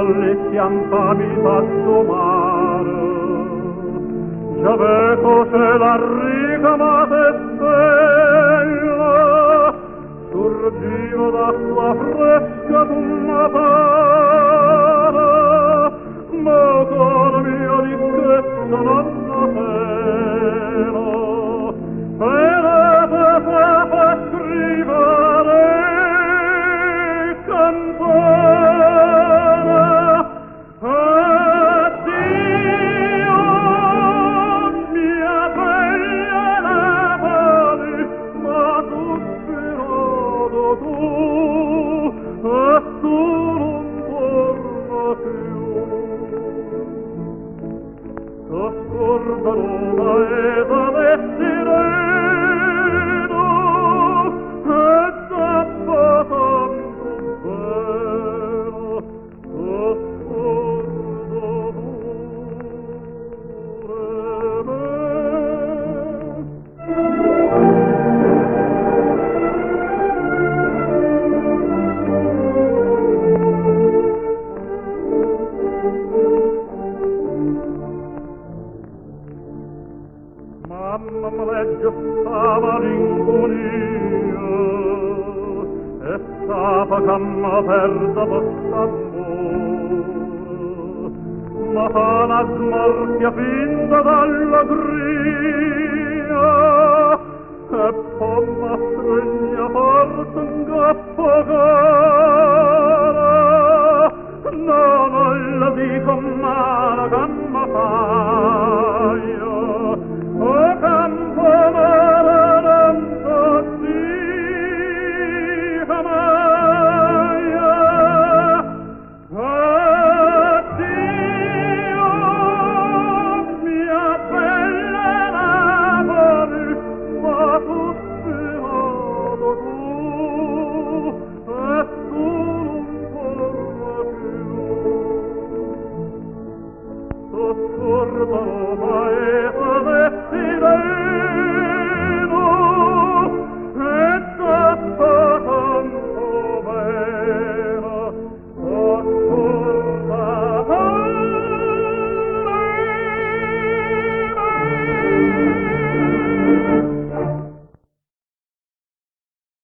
bellezza 'nfamità d' 'o mare. Già veco cielo arricamato 'e stelle, surgiva d'acqua fresca comm' pare, ma 'o core mio ricchezza nun ne tene. Pe te scrivere canzone. Addio, mia bella Napoli, m'ha suspirato tu, e tu nun tuorne cchiù. Te scuorde d' 'o paese d' 'e sirene e doppo tantu bene te scuorde pure 'e me. Mamma me legge 'sta malincunia e sape ca me perdo pe st'ammore. Me fa 'na smorfia finta d'allegria.